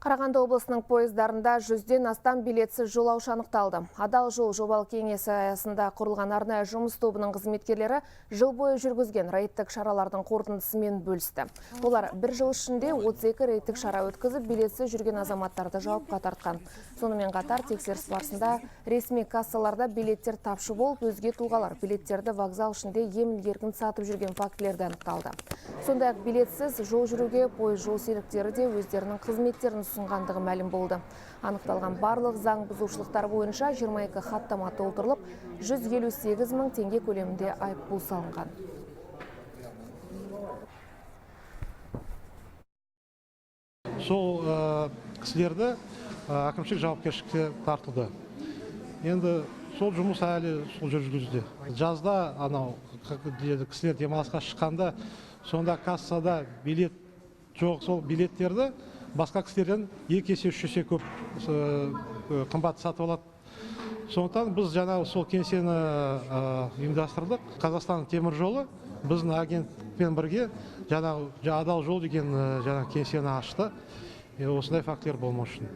Қарағанды облысының пойыздарында 100-ден астам билетсіз жолаушы анықталды. Адал жол жобалық кеңесі аясында құрылған арнайы жұмыс тобының қызметкерлері жыл бойы жүргізген рейдтік шаралардың қорытындысымен бөлісті. Олар бір жыл ішінде 32 рейдтік шара өткізіп, билетсіз жүрген азаматтарды жауапқа тартқан. Сонымен қатар тексеріс барысында ресми кассаларда билеттер тапшы болып, өзге тұлғалар билеттерді вокзал ішінде емін-еркін сатып жүрген фактілер де анықталды. Сондай-ақ билетсіз жол жүруге пойыз жол серіктері де өздерінің қызметтерін ұсынғандығы мәлім болды. Анықталған барлық заң бұзушылықтар бойынша 22 хаттама толтырылып, 158 мың теңге көлемінде айыппұл салынған. Сол кісілерді әкімшілік жауапкершілікке тартылды. Енді сол жұмыс әлі сол жүргізілуде. Жазда анау кісілер демалысқа шыққанда, сонда кассада билет жоқ, сол билеттерді басқа кісілерден 2 есе, 3 есе көп қымбат сатып алады. Сондықтан біз жаңа сол кеңсені ұйымдастырдық. Қазақстан темір жолы біздің агенттікпен бірге жаңа Адал жол деген жаңа кеңсені ашты. Осындай фактілер болмау үшін.